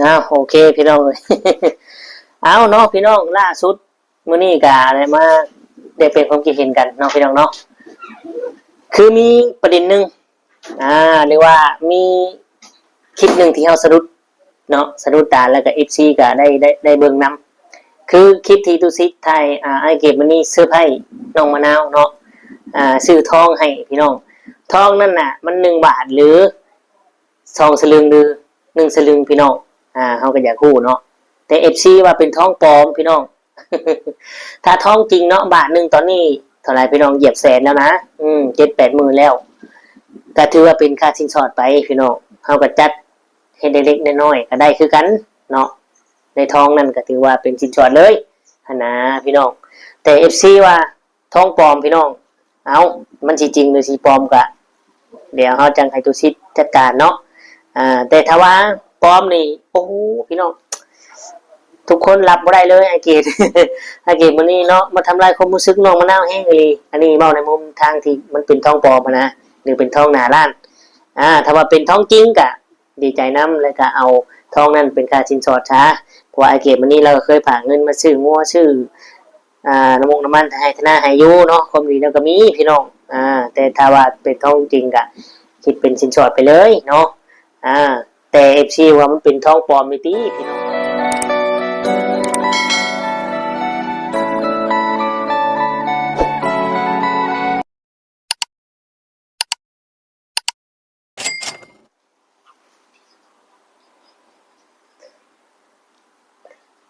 ອ້າວ ໂອເຄພີ່ນ້ອງເອີຍ ເອົາເນາະພີ່ນ້ອງ ລ່າສຸດມື້ນີ້ກະໄດ້ມາແລກປ່ຽນຄວາມຄິດເຫັນກັນເນາະພີ່ນ້ອງເນາະ ຄືມີປະເດັນໜຶ່ງ ອ່າ ຫຼືວ່າມີຄລິບໜຶ່ງທີ່ເຮົາສະດຸດເນາະ ສະດຸດຕາ ແລ້ວກະເອັຟຊີກະໄດ້ ໄດ້ ໄດ້ເບິ່ງນຳ ຄືຄລິບທີ່ຕຸສິດຖ່າຍ ອ່າ ອ້າຍເກດມະນີເຊີໄພນ້ອງມະນາວເນາະ ອ່າ ຊື້ທອງໃຫ້ພີ່ນ້ອງ ທອງນັ້ນນະມັນໜຶ່ງບາດ ຫຼື ສອງສະລຶງ ຫຼື ໜຶ່ງສະລຶງພີ່ນ້ອງ ອ່າ ເຮົາກໍຢາກຮູ້ເນາະ ແຕ່ເອັຟຊີວ່າເປັນທອງປອມພີ່ນ້ອງ ຖ້າທອງຈິງເນາະ ບາດໜຶ່ງຕອນນີ້ເທົ່າໃດພີ່ນ້ອງ ຢຽບແສນແລ້ວນະ ອືມ ເຈັດແປດໝື່ນແລ້ວ ກໍຖືວ່າເປັນຄ່າສິນສອດໄປພີ່ນ້ອງ ເຮົາກໍຈັດເຮັດເລັກໆນ້ອຍໆກໍໄດ້ຄືກັນເນາະ ໃນທອງນັ້ນກໍຖືວ່າເປັນສິນສອດເລີຍຫັ້ນນະພີ່ນ້ອງ ແຕ່ເອັຟຊີວ່າ ທອງປອມພີ່ນ້ອງ ເອົ້າ ມັນຊິຈິງຫຼືຊິປອມກະ ດຽວເຮົາຈັ່ງໃຫ້ຕຸສິດຈັດການເນາະ ອ່າ ແຕ່ຖ້າວ່າປອມນີ້ ໂອ້ໂຫ ພີ່ນ້ອງ ທຸກຄົນຮັບບໍ່ໄດ້ເລີຍ ອ້າຍເກດ ອ້າຍເກດມື້ນີ້ເນາະ ມາທຳລາຍຄວາມຮູ້ສຶກນ້ອງມະນາວແຮງອີ່ຫຼີ ອັນນີ້ເວົ້າໃນມຸມທາງທີ່ມັນເປັນທອງປອມຫັ້ນນະ ຫຼືເປັນທອງໜ້າຮ້ານ ອ່າ ຖ້າວ່າເປັນທອງຈິງກະ ດີໃຈນຳ ແລ້ວກະເອົາທອງນັ້ນເປັນຄ່າສິນສອດຊະ ເພາະວ່າອ້າຍເກດມື້ນີ້ລາວກໍເຄີຍຝາກເງິນມາຊື້ງົວ ຊື້ ອ່າ ນ້ຳມົກນ້ຳມັນໄຮ່ໄຮ່ນາໃຫ້ຢູ່ເນາະ ຄວາມດີລາວກໍມີພີ່ນ້ອງ ອ່າ ແຕ່ຖ້າວ່າເປັນທອງຈິງກະຄິດເປັນສິນສອດໄປເລີຍເນາະ ອ່າ ແຕ່ເອັຟຊີວ່າມັນເປັນທອງປອມອີ່ຕິພີ່ນ້ອງ.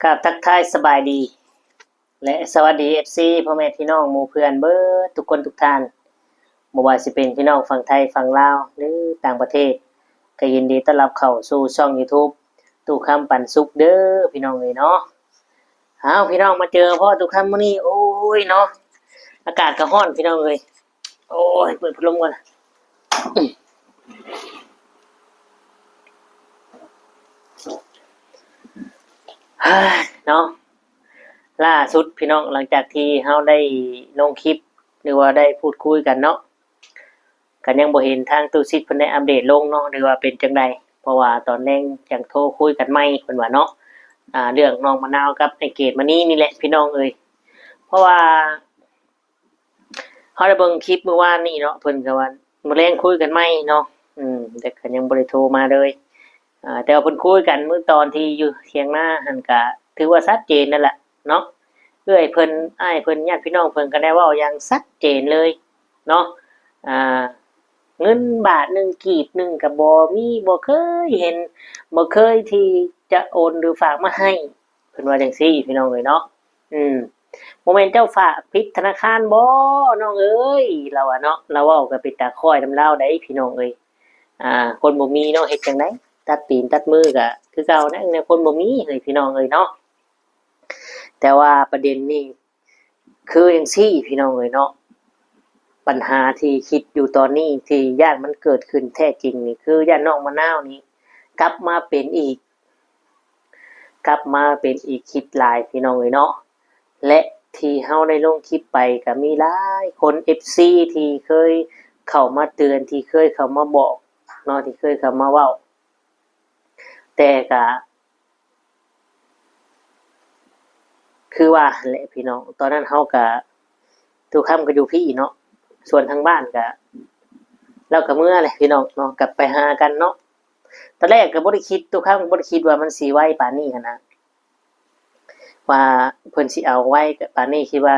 ກາບທັກທາຍສະບາຍດີ ແລະ ສະຫວັດດີ ເອັຟຊີ ພໍ່ແມ່ພີ່ນ້ອງໝູ່ເພື່ອນເບິດທຸກຄົນທຸກທ່ານ ບໍ່ວ່າຊິເປັນພີ່ນ້ອງຝັ່ງໄທຝັ່ງລາວ ຫຼື ຕ່າງປະເທດ ກໍຍິນດີຕ້ອນຮັບເຂົ້າສູ່ຊ່ອງຢູທູບ ຕູ້ຄຳປັນສຸກເດີພີ່ນ້ອງເອີຍເນາະ. ອ້າວ ພີ່ນ້ອງ ມາເຈີພໍ້ຕູ້ຄຳມື້ນີ້ ໂອ້ຍເນາະ ອາກາດກໍຮ້ອນພີ່ນ້ອງເອີຍ ໂອ້ຍ ເປີດພັດລົມກ່ອນ ເນາະ. ລ່າສຸດພີ່ນ້ອງ ຫຼັງຈາກທີ່ເຮົາໄດ້ລົງຄລິບ ຫຼືວ່າໄດ້ພູດຄຸຍກັນເນາະ ກໍຍັງບໍ່ເຫັນທາງຕູ້ສິດເພິ່ນໄດ້ອັບເດດລົງເນາະ ຫຼືວ່າເປັນຈັ່ງໃດ ເພາະວ່າຕອນແລງຈັ່ງໂທຄຸຍກັນໃໝ່ ເພິ່ນວ່າເນາະ ອ່າ ເລື່ອງນ້ອງມະນາວກັບອ້າຍເກດມະນີນີ້ແຫຼະພີ່ນ້ອງເອີຍ ເພາະວ່າ ເຮົາໄດ້ເບິ່ງຄລິບມື້ວານນີ້ເນາະ ເພິ່ນກໍວ່າມື້ແລງຄຸຍກັນໃໝ່ເນາະ ອືມ ແຕ່ກໍຍັງບໍ່ໄດ້ໂທມາເລີຍ ອ່າ ແຕ່ວ່າເພິ່ນຄຸຍກັນມື້ຕອນທີ່ຢູ່ຖຽງນາຫັ້ນ ກໍຖືວ່າຊັດເຈນນັ້ນແຫຼະເນາະ ເອື້ອຍເພິ່ນ ອ້າຍເພິ່ນ ຍາດພີ່ນ້ອງເພິ່ນ ກໍໄດ້ເວົ້າຢ່າງຊັດເຈນເລີຍເນາະ ອ່າ ເງິນບາດໜຶ່ງ ກີບໜຶ່ງ ກໍບໍ່ມີ ບໍ່ເຄີຍເຫັນ ບໍ່ເຄີຍທີ່ຈະໂອນ ຫຼື ຝາກມາໃຫ້ ເພິ່ນວ່າຈັ່ງຊີ້ພີ່ນ້ອງເອີຍເນາະ ອືມ ບໍ່ແມ່ນເຈົ້າຝາກຜິດທະນາຄານບໍນ້ອງເອີຍ ລາວວ່າເນາະ ລາວເວົ້າກໍເປັນຕາຄ້ອຍນຳລາວໄດ໋ພີ່ນ້ອງເອີຍ ອ່າ ຄົນບໍ່ມີເນາະ ເຮັດຈັ່ງໃດ ຕັດຕີນຕັດມືກໍຄືເກົ່ານັ້ນແຫຼະ ຄົນບໍ່ມີເອີຍພີ່ນ້ອງເອີຍເນາະ ແຕ່ວ່າປະເດັນນີ້ຄືຈັ່ງຊີ້ພີ່ນ້ອງເອີຍເນາະ ບັນຫາທີ່ຄິດຢູ່ຕອນນີ້ ທີ່ຢ້ານມັນເກີດຂຶ້ນແທ້ຈິງນີ້ ຄືຢ້ານນ້ອງມະນາວນີ້ກັບມາເປັນອີກ ກັບມາເປັນອີກ ຄິດຫຼາຍພີ່ນ້ອງເອີຍເນາະ ແລະ ທີ່ເຮົາໄດ້ລົງຄລິບໄປ ກໍມີຫຼາຍຄົນ ເອັຟຊີ ທີ່ເຄີຍເຂົ້າມາເຕືອນ ທີ່ເຄີຍເຂົ້າມາບອກເນາະ ທີ່ເຄີຍເຂົ້າມາເວົ້າ ແຕ່ກໍຄືວ່າຫັ້ນແຫຼະພີ່ນ້ອງ ຕອນນັ້ນເຮົາກໍ ຕູ້ຄຳກໍຢູ່ພີ້ເນາະ ສ່ວນທາງບ້ານກໍ ລາວກໍເມືອແຫຼະພີ່ນ້ອງເນາະ ກັບໄປຫາກັນເນາະ ຕອນແລກກໍບໍ່ໄດ້ຄິດ ຕູ້ຄຳກໍບໍ່ໄດ້ຄິດວ່າມັນຊິໄວປານນີ້ຫັ້ນນະ ວ່າເພິ່ນຊິເອົາໄວປານນີ້ ຄິດວ່າ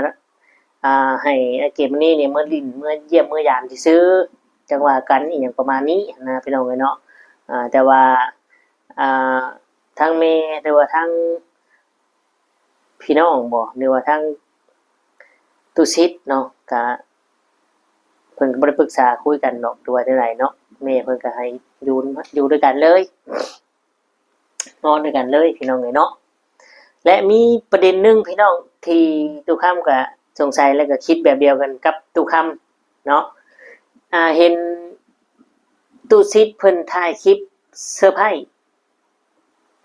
ອ່າ ໃຫ້ອ້າຍເກດມະນີນີ້ເມືອຫຼິ້ນ ເມືອຢ້ຽມ ເມືອຢາມຊື່ໆ ຈັ່ງວ່າກັນ ອີ່ຫຍັງປະມານນີ້ຫັ້ນນະ ພີ່ນ້ອງເອີຍເນາະ ອ່າ ແຕ່ວ່າ ອ່າ ທາງແມ່ ຫຼືວ່າທາງ ພີ່ນ້ອງບໍ ຫຼືວ່າທາງຕຸສິດເນາະ ກະ ເພິ່ນກໍບໍ່ໄດ້ປຶກສາຄຸຍກັນດອກ ຫຼືວ່າຈັ່ງໃດເນາະ ແມ່ເພິ່ນກໍໃຫ້ຢູ່ ຢູ່ດ້ວຍກັນເລີຍ ນອນດ້ວຍກັນເລີຍ ພີ່ນ້ອງເອີຍເນາະ ແລະ ມີປະເດັນໜຶ່ງ ພີ່ນ້ອງ ທີ່ຕູ້ຄຳກໍສົງໄສ ແລະ ກໍຄິດແບບດຽວກັນກັບຕູ້ຄຳເນາະ ອ່າ ເຫັນຕຸສິດເພິ່ນຖ່າຍຄລິບເຊີໄພ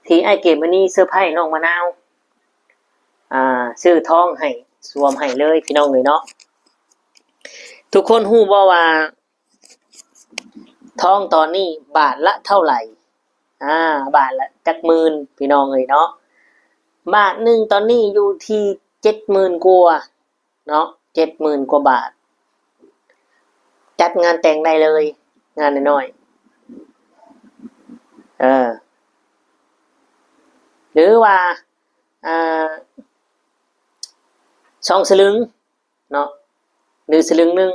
ທີ່ອ້າຍເກດມະນີເຊີໄພນ້ອງມະນາວ ອ່າ ຊື້ທອງໃຫ້ ສວມໃຫ້ເລີຍ ພີ່ນ້ອງເອີຍເນາະ ທຸກຄົນຮູ້ບໍ່ວ່າທອງຕອນນີ້ບາດລະເທົ່າໃດ? ອ່າ ບາດລະຈັກໝື່ນ ພີ່ນ້ອງເອີຍເນາະ. ບາດໜຶ່ງຕອນນີ້ຢູ່ທີ່ເຈັດໝື່ນກວ່າເນາະ ເຈັດໝື່ນກວ່າບາດ. ຈັດງານແຕ່ງໄດ້ເລີຍ ງານນ້ອຍໆ ເອີ ຫຼືວ່າ ອ່າ ສອງສະລຶງເນາະ ຫຼືສະລຶງໜຶ່ງ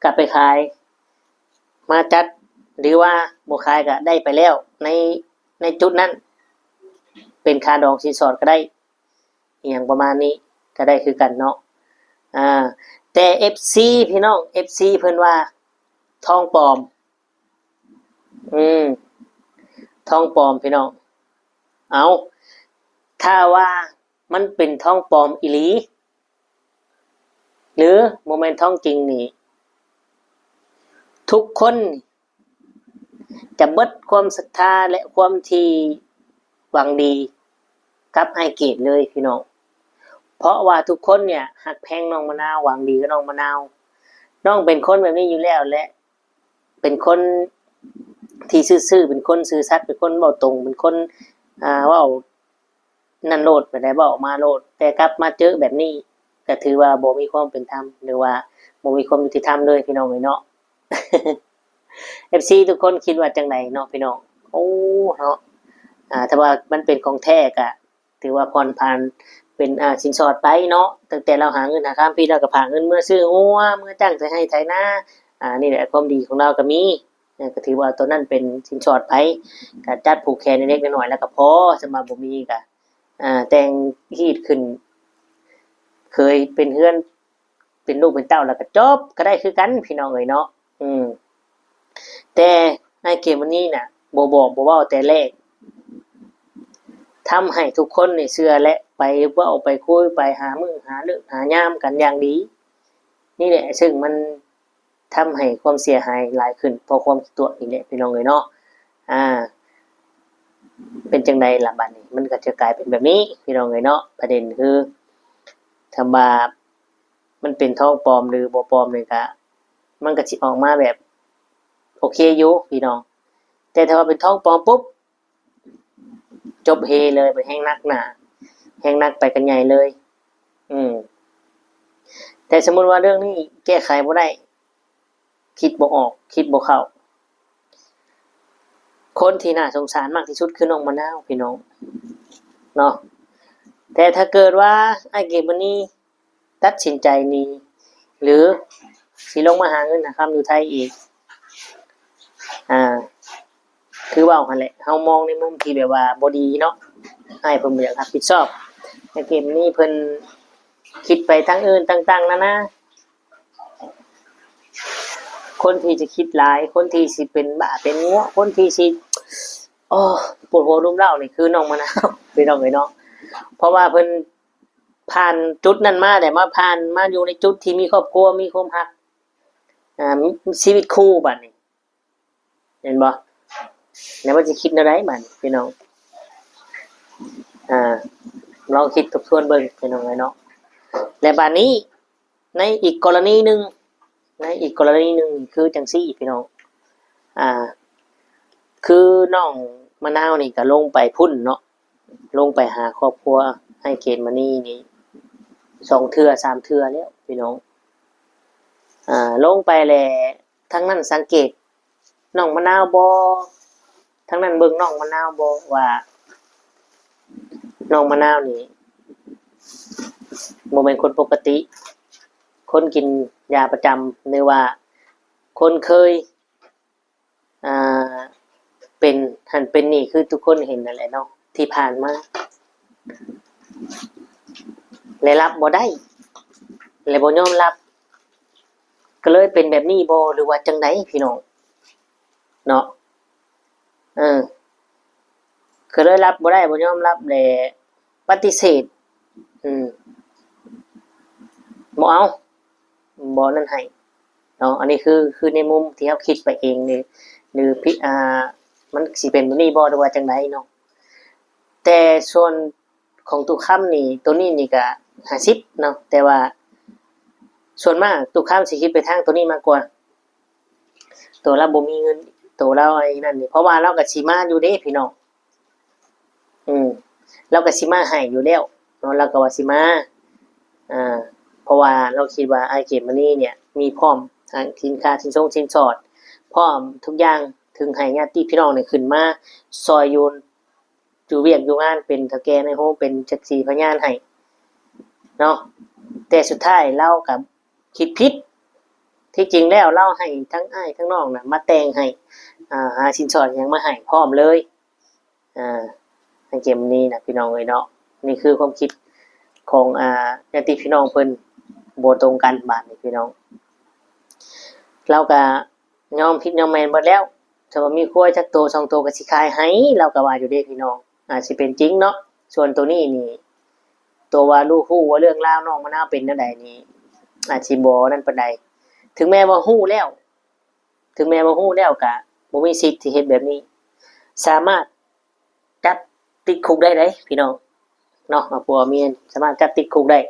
ກະໄປຂາຍ ມາຈັດ ຫຼືວ່າບໍ່ຂາຍກະໄດ້ໄປແລ້ວ ໃນ ໃນຈຸດນັ້ນ ເປັນຄ່າດອງສິນສອດກະໄດ້ ອີ່ຫຍັງປະມານນີ້ກະໄດ້ຄືກັນເນາະ. ອ່າ ແຕ່ເອັຟຊີ ພີ່ນ້ອງ ເອັຟຊີ ເພິ່ນວ່າທອງປອມ ອືມ ທອງປອມ ພີ່ນ້ອງ. ເອົາ ຖ້າວ່າມັນເປັນທອງປອມອີ່ຫຼີ ຫຼືບໍ່ແມ່ນທອງຈິງນີ້ ທຸກຄົນຈະເບິດຄວາມສັດທາ ແລະ ຄວາມທີ່ຫວັງດີກັບອ້າຍເກດເລີຍ ພີ່ນ້ອງ. ເພາະວ່າທຸກຄົນເນຍຮັກແພງນ້ອງມະນາວ ຫວັງດີກັບນ້ອງມະນາວ. ນ້ອງເປັນຄົນແບບນີ້ຢູ່ແລ້ວ ແລະ ເປັນຄົນທີ່ຊື່ໆ ເປັນຄົນຊື່ສັດ ເປັນຄົນເວົ້າຕົງ ເປັນຄົນ ອ່າ ເວົ້ານັ້ນໂລດ ແບບໃດເວົ້າອອກມາໂລດ. ແຕ່ກັບມາເຈີແບບນີ້ ກະຖືວ່າບໍ່ມີຄວາມເປັນທຳ ຫຼືວ່າບໍ່ມີຄວາມຍຸຕິທຳເລີຍ ພີ່ນ້ອງເອີຍເນາະ. ເອັຟຊີ ທຸກຄົນຄິດວ່າຈັ່ງໃດເນາະ ພີ່ນ້ອງ? ໂອ້ ເນາະ ອ່າ ຖ້າວ່າມັນເປັນຂອງແທ້ກະ ຖືວ່າຜ່ອນຜັນເປັນ ອ່າ ສິນສອດໄປເນາະ. ຕັ້ງແຕ່ລາວຫາເງິນຫາຄຳ ພີ່ລາວກະພາເງິນເມືອຊື້ງົວ ເມືອຈ້າງໄຖໄຮ່ໄຖນາ. ອ່າ ນີ້ແຫຼະ ຄວາມດີຂອງລາວກະມີ ກະຖືວ່າໂຕນັ້ນເປັນສິນສອດໄປ ກະຈັດຜູກແຂນເລັກໆນ້ອຍໆ ແລ້ວກະພໍ. ສຳລັບບໍ່ມີກະ ອ່າ ແຕ່ງຮີດຂຶ້ນ ເຄີຍເປັນເຮືອນ ເປັນລູກເປັນເຕົ້າແລ້ວກະຈົບ ກະໄດ້ຄືກັນ ພີ່ນ້ອງເອີຍເນາະ. ອືມ ແຕ່ອ້າຍເກດມະນີນະ ບໍ່ບອກບໍ່ເວົ້າແຕ່ແລກ ທຳໃຫ້ທຸກຄົນນີ້ເຊື່ອ ແລະ ໄປເວົ້າໄປຄຸຍ ໄປຫາມື້ຫາເລີກຫາຍາມກັນຢ່າງດີ. ນີ້ແຫຼະ ເຊິ່ງມັນທຳໃຫ້ຄວາມເສຍຫາຍຫຼາຍຂຶ້ນ ເພາະຄວາມຂີ້ຕົວະນີ້ແຫຼະ ພີ່ນ້ອງເອີຍເນາະ. ອ່າ ເປັນຈັ່ງໃດລະບາດນີ້ ມັນກະຈະກາຍເປັນແບບນີ້ ພີ່ນ້ອງເອີຍເນາະ. ປະເດັນຄື ຖ້າວ່າ ມັນເປັນທອງປອມ ຫຼື ບໍ່ປອມນີ້ກະ ມັນກະຊິອອກມາແບບໂອເຄຢູ່ ພີ່ນ້ອງ. ແຕ່ຖ້າວ່າເປັນທອງປອມປຸບ ຈົບເຮເລີຍ ມັນແຮ່ງໜັກໜ້າ ແຮ່ງໜັກໄປກັນໃຫຍ່ເລີຍ. ອືມ ແຕ່ສົມມຸດວ່າເລື່ອງນີ້ແກ້ໄຂບໍ່ໄດ້ ຄິດບໍ່ອອກ ຄິດບໍ່ເຂົ້າ ຄົນທີ່ໜ້າສົງສານມາກທີ່ສຸດຄືນ້ອງມະນາວ ພີ່ນ້ອງເນາະ. ແຕ່ຖ້າເກີດວ່າອ້າຍເກດມະນີ ຕັດສິນໃຈໜີ ຫຼື ຊິລົງມາຫາເງິນຫາຄຳຢູ່ໄທອີກ ອ່າ ຄືເວົ້າຫັ້ນແຫຼະ ເຮົາມອງໃນມຸມທີ່ແບບວ່າບໍ່ດີເນາະ ອ້າຍເພິ່ນບໍ່ຢາກຮັບຜິດຊອບ. ແຕ່ເກມນີ້ເພິ່ນຄິດໄປທາງອື່ນຕ່າງໆນານາ ຄົນທີ່ຈະຄິດຫຼາຍ ຄົນທີ່ຊິເປັນບ້າເປັນງົວ ຄົນທີ່ຊິ ໂອ້ ປວດຫົວລຸມເລົ້ານີ້ຄືນ້ອງມະນາວ ພີ່ນ້ອງເອີຍເນາະ. ເພາະວ່າເພິ່ນ ຜ່ານຈຸດນັ້ນມາ ແລ້ວມາຜ່ານມາຢູ່ໃນຈຸດທີ່ມີຄອບຄົວ ມີຄວາມຮັກ ອ່າ ມີຊີວິດຄູ່ບາດນີ້ ແມ່ນບໍ່? ແລ້ວມັນຊິຄິດແນວໃດບາດນີ້ ພີ່ນ້ອງ? ອ່າ ລອງຄິດທົບທວນເບິ່ງ ພີ່ນ້ອງເອີຍເນາະ. ແລະ ບາດນີ້ ໃນອີກກໍລະນີໜຶ່ງ ໃນອີກກໍລະນີໜຶ່ງຄືຈັ່ງຊີ້ ພີ່ນ້ອງ ອ່າ ຄືນ້ອງມະນາວນີ້ກະລົງໄປພຸ້ນເນາະ ລົງໄປຫາຄອບຄົວອ້າຍເກດມະນີນີ້ສອງເທື່ອສາມເທື່ອແລ້ວ ພີ່ນ້ອງ. ອ່າ ລົງໄປແລ້ວ ທາງນັ້ນສັງເກດນ້ອງມະນາວບໍ່? ທາງນັ້ນເບິ່ງນ້ອງມະນາວບໍ່ ວ່ານ້ອງມະນາວນີ້ບໍ່ແມ່ນຄົນປົກກະຕິ ຄົນກິນຢາປະຈຳ ຫຼືວ່າຄົນເຄີຍ ອ່າ ເປັນຫັ້ນເປັນນີ້ ຄືທຸກຄົນເຫັນນັ້ນແຫຼະເນາະ ທີ່ຜ່ານມາ ແລະ ຮັບບໍ່ໄດ້ ແລະ ບໍ່ຍອມຮັບ ກໍເລີຍເປັນແບບນີ້ບໍ່ ຫຼືວ່າຈັ່ງໃດ ພີ່ນ້ອງເນາະ? ເອີ ກໍເລີຍຮັບບໍ່ໄດ້ ບໍ່ຍອມຮັບ ແລະ ປະຕິເສດ ອືມ ບໍ່ເອົາ ບໍ່ນັ້ນໃຫ້ເນາະ. ອັນນີ້ຄື ຄືໃນມຸມທີ່ເຮົາຄິດໄປເອງ ຫຼື ຫຼື ພິ ອ່າ ມັນຊິເປັນແບບນີ້ບໍ່ ຫຼືວ່າຈັ່ງໃດເນາະ? ແຕ່ສ່ວນຂອງຕຸຄຳນີ້ ໂຕນີ້ນີ້ກະຫ້າສິບເນາະ ແຕ່ວ່າສ່ວນມາກຕຸຄຳຊິຄິດໄປທາງໂຕນີ້ມາກກວ່າ. ຕົວລາວບໍ່ມີເງິນ ໂຕລາວໄອ້ນັ້ນນີ້ ເພາະວ່າລາວກໍຊິມາຢູ່ເດ້ພີ່ນ້ອງ ອືມ ລາວກໍຊິມາໃຫ້ຢູ່ແລ້ວເນາະ ລາວກໍວ່າຊິມາ ອ່າ ເພາະວ່າລາວຄິດວ່າອ້າຍເກດມະນີນີ້ມີພ້ອມທັງສິນຄ້າ ສິນຊົງ ສິນສອດ ພ້ອມທຸກຢ່າງ ເຖິງໃຫ້ຍາດຕິພີ່ນ້ອງນີ້ຂຶ້ນມາຊ່ອຍຢູ່ ຢູ່ວຽກຢູ່ງານ ເປັນເຖົ້າແກ່ນາຍໂຮງ ເປັນສັກຂີພະຍານໃຫ້ເນາະ ແຕ່ສຸດທ້າຍລາວກໍຄິດຜິດ ທີ່ຈິງແລ້ວລາວໃຫ້ທັງອ້າຍທັງນ້ອງນະມາແຕ່ງໃຫ້ ອ່າ ຫາສິນສອດຫຍັງມາໃຫ້ພ້ອມເລີຍ ອ່າ ໃນເກມນີ້ນະພີ່ນ້ອງເອີຍເນາະ ນີ້ຄືຄວາມຄິດຂອງ ອ່າ ຍາດຕິພີ່ນ້ອງເພິ່ນບໍ່ຕົງກັນບາດນີ້ພີ່ນ້ອງ ລາວກະຍອມຜິດຍອມແມ່ນເບິດແລ້ວ ຖ້າວ່າມີຄວາຍຈັກໂຕສອງໂຕກໍຊິຂາຍໃຫ້ ລາວກໍວ່າຢູ່ເດ້ພີ່ນ້ອງ ອາດຊິເປັນຈິງເນາະ ສ່ວນໂຕນີ້ນີ້ ໂຕວ່າຮູ້ວ່າເລື່ອງລາວນ້ອງມະນາວເປັນແນວໃດນີ້ ອາດຊິບໍ່ນັ້ນປານໃດ ເຖິງແມ່ນວ່າຮູ້ແລ້ວ ເຖິງແມ່ນວ່າຮູ້ແລ້ວກະບໍ່ມີສິດທີ່ເຮັດແບບນີ້ ສາມາດຈັບຕິດຄຸກໄດ້ເດ້ພີ່ນ້ອງເນາະ ເອົາຜົວເອົາເມຍສາມາດຈັບຕິດຄຸກໄດ້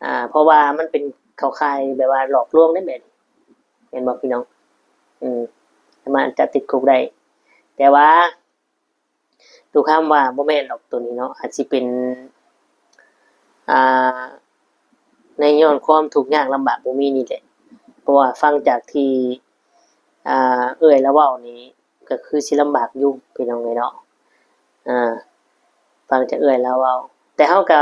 ອ່າ ເພາະວ່າມັນເປັນ ເຂົ້າຂ່າຍແບບວ່າຫຼອກລວງໄດ້ແບບນີ້ ແມ່ນບໍ່ພີ່ນ້ອງ? ອືມ ສາມາດຈັບຕິດຄຸກໄດ້ ແຕ່ວ່າ ຕຸຄຳວ່າບໍ່ແມ່ນດອກໂຕນີ້ເນາະ ອາດຊິເປັນ ອ່າ ໃນຍ້ອນຄວາມທຸກຍາກລຳບາກບໍ່ມີນີ້ແຫຼະ ເພາະວ່າຟັງຈາກທີ່ ອ່າ ເອື້ອຍລາວເວົ້ານີ້ ກໍຄືຊິລຳບາກຢູ່ພີ່ນ້ອງເອີຍເນາະ ອ່າ ຟັງຈາກເອື້ອຍລາວເວົ້າ ແຕ່ເຮົາກໍ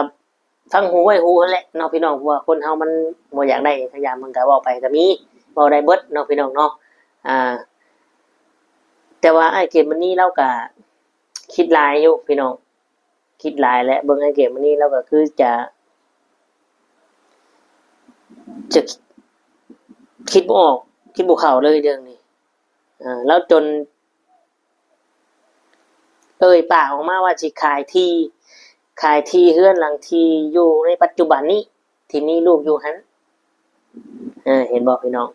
ຟັງຫູໄວ້ຫູຫັ້ນແຫຼະເນາະພີ່ນ້ອງ ເພາະວ່າຄົນເຮົາມັນບໍ່ຢາກໄດ້ສັກຢ່າງ ມັນກໍເວົ້າໄປກໍມີ ເວົ້າໄດ້ເບິດເນາະພີ່ນ້ອງເນາະ ອ່າ ແຕ່ວ່າອ້າຍເກດມະນີລາວກໍຄິດຫຼາຍຢູ່ພີ່ນ້ອງ ຄິດຫຼາຍແຫຼະ ເບິ່ງອ້າຍເກດມະນີລາວກໍຄືຈະ ຈະຄິດບໍ່ອອກ ຄິດບໍ່ເຂົ້າເລີຍເລື່ອງນີ້ ອ່າ ລາວຈົນເອີ່ຍປາກອອກມາວ່າຊິຂາຍທີ່ ຂາຍທີ່ເຮືອນຫຼັງທີ່ຢູ່ໃນປັດຈຸບັນນີ້ ທີ່ມີລູກຢູ່ຫັ້ນ ເອີ ເຫັນບໍ່ພີ່ນ້ອງ?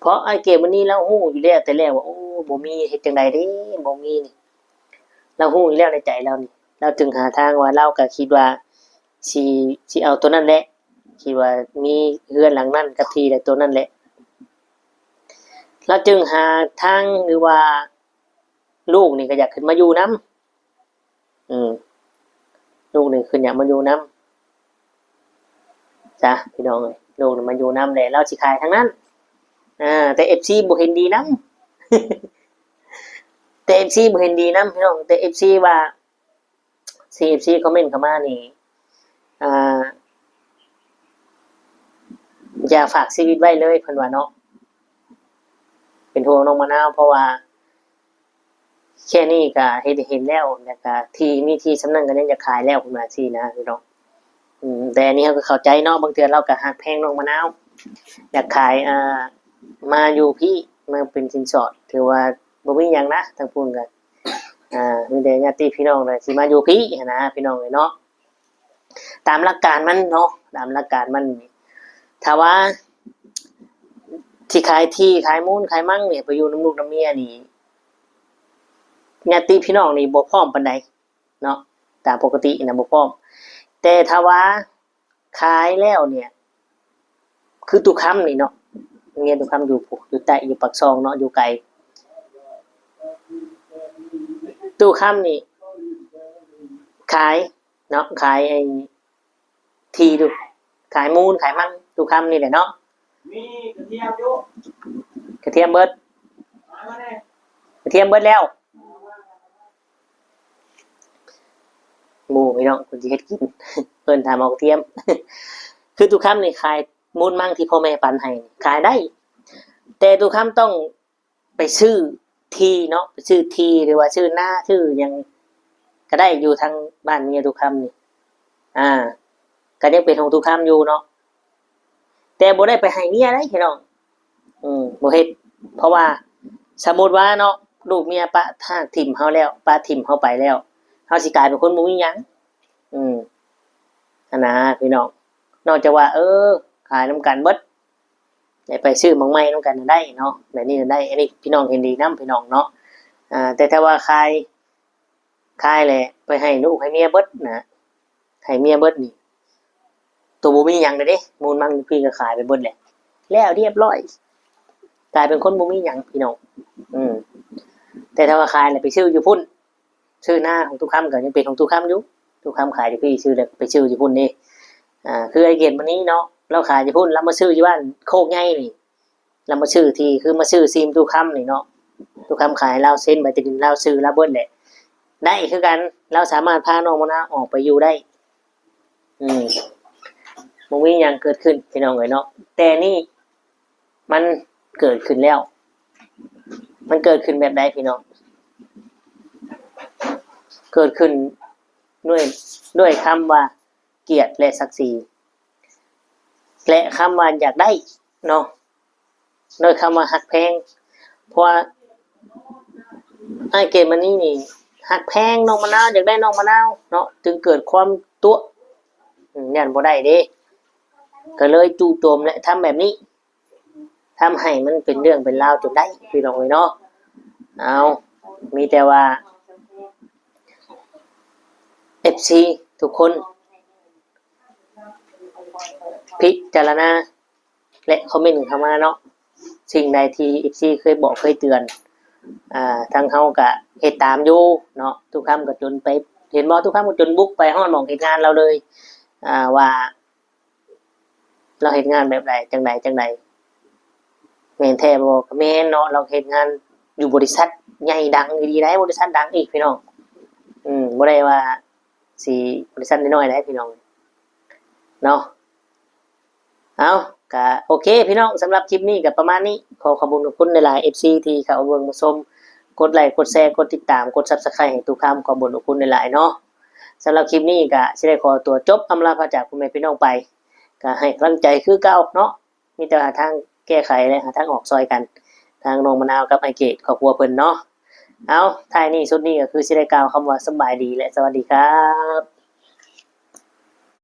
ເພາະອ້າຍເກດມະນີລາວຮູ້ຢູ່ແລ້ວແຕ່ແລກວ່າ ໂອ້ ບໍ່ມີ ເຮັດຈັ່ງໃດເດ້ ບໍ່ມີນີ້ ລາວຮູ້ຢູ່ແລ້ວໃນໃຈລາວນີ້ ລາວຈຶ່ງຫາທາງວ່າ ລາວກໍຄິດວ່າ ຊິ ຊິເອົາໂຕນັ້ນແຫຼະ ທີ່ວ່າມີເຮືອນຫຼັງນັ້ນກັບທີ່ໃນໂຕນັ້ນແຫຼະ ລາວຈຶ່ງຫາທາງ ຫຼືວ່າລູກນີ້ກໍຢາກຂຶ້ນມາຢູ່ນຳ ອືມ ລູກນີ້ຂຶ້ນຢາກມາຢູ່ນຳຊະ ພີ່ນ້ອງເອີຍ ລູກນີ້ມາຢູ່ນຳແຫຼະ ລາວຊິຂາຍທາງນັ້ນ ອ່າ ແຕ່ເອັຟຊີບໍ່ເຫັນດີນຳ ແຕ່ເອັຟຊີບໍ່ເຫັນດີນຳ ພີ່ນ້ອງ ແຕ່ເອັຟຊີວ່າ ທີ່ເອັຟຊີຄອມເມັນເຂົ້າມານີ້ ອ່າ ຢ່າຝາກຊີວິດໄວ້ເລີຍ ເພິ່ນວ່າເນາະ ເປັນຫ່ວງນ້ອງມະນາວ ເພາະວ່າແຄ່ນີ້ກໍເຮັດໃຫ້ເຫັນແລ້ວ ແລ້ວກໍທີ່ ມີທີ່ສ່ຳນັ້ນກໍຍັງຢາກຂາຍແລ້ວ ເພິ່ນວ່າຊີ້ນະ ພີ່ນ້ອງ ອືມ ແຕ່ອັນນີ້ເຮົາກໍເຂົ້າໃຈເນາະ ບາງເທື່ອລາວກໍຮັກແພງນ້ອງມະນາວ ຢາກຂາຍ ອ່າ ມາຢູ່ພີ້ ມາເປັນສິນສອດ ຖືວ່າບໍ່ມີຫຍັງນະ ທາງພຸ້ນກໍ ອ່າ ມີແຕ່ຍາດຕິພີ່ນ້ອງແຫຼະຊິມາຢູ່ພີ້ຫັ້ນນະ ພີ່ນ້ອງເອີຍເນາະ ຕາມຫຼັກການມັນເນາະ ຕາມຫຼັກການມັນ ຖ້າວ່າຊິຂາຍທີ່ຂາຍມູນຂາຍມັງນີ້ ໄປຢູ່ນຳລູກນຳເມຍນີ້ ຍາດຕິພີ່ນ້ອງນີ້ບໍ່ພ້ອມປານໃດເນາະ ຕາມປົກກະຕິນະບໍ່ພ້ອມ ແຕ່ຖ້າວ່າ ຂາຍແລ້ວເນ່ຍ ຄືຕູ້ຄຳນີ້ເນາະ ເມຍຕູ້ຄຳຢູ່ ຢູ່ໃຕ້ ຢູ່ປາກຊ່ອງເນາະ ຢູ່ໄກ ຕູ້ຄຳນີ້ຂາຍເນາະ ຂາຍໄອ້ທີ່ດູ ຂາຍມູນຂາຍມັນ ຕູ້ຄຳນີ້ແຫຼະເນາະ ມີກະທຽມຢູ່ ກະທຽມເບິດ ມາແດ່ ກະທຽມເບິດແລ້ວ. ໝູ່ພີ່ນ້ອງ ເພິ່ນຊິເຮັດກິນ ເອີ້ນຖາມເອົາກະທຽມ ຄືຕູ້ຄຳນີ້ຂາຍມູນມັງທີ່ພໍ່ແມ່ປັນໃຫ້ ຂາຍໄດ້ ແຕ່ຕູ້ຄຳຕ້ອງໄປຊື້ທີ່ເນາະ ໄປຊື້ທີ່ ຫຼືວ່າຊື້ນາ ຊື້ຫຍັງກໍໄດ້ ຢູ່ທາງບ້ານເມຍຕູ້ຄຳນີ້ ອ່າ ກໍຍັງເປັນຂອງຕູ້ຄຳຢູ່ເນາະ ແຕ່ບໍ່ໄດ້ໄປໃຫ້ເມຍເດ້ພີ່ນ້ອງ ອືມ ບໍ່ເຮັດ ເພາະວ່າສົມມຸດວ່າເນາະ ລູກເມຍປະທາດຖິ້ມເຮົາແລ້ວ ປະຖິ້ມເຮົາໄປແລ້ວ ເຮົາຊິກາຍເປັນຄົນບໍ່ມີຫຍັງ ອືມ ຫັ້ນນະພີ່ນ້ອງ ນອກຈາກວ່າ ເອີ ຂາຍນຳກັນເບິດ ໄດ້ໄປຊື້ໝາກໄມ້ນຳກັນນະໄດ້ເນາະ ແບບນີ້ນະໄດ້ ອັນນີ້ພີ່ນ້ອງເຫັນດີນຳພີ່ນ້ອງເນາະ ອ່າ ແຕ່ຖ້າວ່າຂາຍ ຂາຍແຫຼະ ໄປໃຫ້ລູກໃຫ້ເມຍເບິດນະ ໃຫ້ເມຍເບິດນີ້ ໂຕບໍ່ມີຫຍັງເດ້ ມູນມັງຢູ່ພີ້ກໍຂາຍໄປເບິດແຫຼະ ແລ້ວລຽບຮ້ອຍ ກາຍເປັນຄົນບໍ່ມີຫຍັງພີ່ນ້ອງ. ອືມ ແຕ່ຖ້າວ່າຂາຍແລ້ວໄປຊື້ຢູ່ພຸ້ນ ຊື້ນາຂອງຕູ້ຄຳກໍຍັງເປັນຂອງຕູ້ຄຳຢູ່. ຕູ້ຄຳຂາຍຢູ່ພີ້ ຊື້ແລ້ວໄປຊື້ຢູ່ພຸ້ນເດ້. ອ່າ ຄືອ້າຍເກດມື້ນີ້ເນາະ ລາວຂາຍຢູ່ພຸ້ນ ລາວມາຊື້ຢູ່ບ້ານໂຄກໃຫຍ່ນີ້ ລາວມາຊື້ທີ່ ຄືມາຊື້ຊີມຕູ້ຄຳນີ້ເນາະ. ຕູ້ຄຳຂາຍ ລາວເຊັນໃບຕາດິນ ລາວຊື້ລາວເບິດແຫຼະ ໄດ້ຄືກັນ. ລາວສາມາດພານ້ອງມະນາວອອກໄປຢູ່ໄດ້. ອືມ ບໍ່ມີຫຍັງເກີດຂຶ້ນພີ່ນ້ອງເອີຍເນາະ. ແຕ່ນີ້ມັນເກີດຂຶ້ນແລ້ວ. ມັນເກີດຂຶ້ນແບບໃດພີ່ນ້ອງ? ເກີດຂຶ້ນດ້ວຍ ດ້ວຍຄຳວ່າກຽດ ແລະ ສັກສີ ແລະ ຄຳວ່າຢາກໄດ້ເນາະ. ດ້ວຍຄຳວ່າຮັກແພງ. ເພາະວ່າອ້າຍເກດມະນີນີ້ຮັກແພງນ້ອງມະນາວ ຢາກໄດ້ນ້ອງມະນາວເນາະ ຈຶ່ງເກີດຄວາມຕົວະ ອືມ ຢ້ານບໍ່ໄດ້ເດ້ ກໍເລີຍຈູ່ໂຈມ ແລະ ທຳແບບນີ້ ທຳໃຫ້ມັນເປັນເລື່ອງເປັນລາວຈົນໄດ້ພີ່ນ້ອງເອີຍເນາະ. ເອົາ ມີແຕ່ວ່າ ເອັຟຊີ ທຸກຄົນ ພິຈາລະນາ ແລະ ຄອມເມັນເຂົ້າມາເນາະ. ສິ່ງໃດທີ່ເອັຟຊີເຄີຍບອກເຄີຍເຕືອນ ອ່າ ທາງເຮົາກະເຮັດຕາມຢູ່ເນາະ. ຕູ້ຄຳກໍຈົນໄປ ເຫັນບໍ່ ຕູ້ຄຳກໍຈົນບຸກໄປຮອດໝ່ອງເຮັດງານລາວເລີຍ ອ່າ ວ່າລາວເຮັດງານແບບໃດ ຈັ່ງໃດ ຈັ່ງໃດ ແມ່ນແທ້ບໍ່? ກໍແມ່ນເນາະ ລາວເຮັດງານຢູ່ບໍລິສັດໃຫຍ່ດັງອີ່ຫຼີໃດ໋ ບໍລິສັດດັງອີກພີ່ນ້ອງ. ອືມ ບໍ່ໄດ້ວ່າຊິບໍລິສັດນ້ອຍໆໃດ໋ພີ່ນ້ອງເນາະ. ເອົາ ກະໂອເຄພີ່ນ້ອງ ສຳລັບຄລິບນີ້ກະປະມານນີ້. ຂໍຂອບຄຸນຂອບຄຸນຫຼາຍໆ ເອັຟຊີ ທີ່ເຂົ້າມາເບິ່ງມາຊົມ ກົດໄລ ກົດແຊ ກົດຕິດຕາມ ກົດ Subscribe ໃຫ້ຕູ້ຄຳ ຂອບຄຸນຂອບຄຸນຫຼາຍໆເນາະ. ສຳລັບຄລິບນີ້ກະຊິໄດ້ຂໍຕົວຈົບອຳລາພາຈາກພໍ່ແມ່ພີ່ນ້ອງໄປ ກະໃຫ້ກຳລັງໃຈຄືເກົ່າເນາະ. ມີແຕ່ຫາທາງແກ້ໄຂ ແລະ ຫາທາງອອກຊ່ອຍກັນ ທາງນ້ອງມະນາວກັບອ້າຍເກດ ຄອບຄົວເພິ່ນເນາະ. ເອົາ ທ້າຍນີ້ສຸດນີ້ກໍຄືຊິໄດ້ກ່າວຄຳວ່າສະບາຍດີ ແລະ ສະຫວັດດີຄັບ.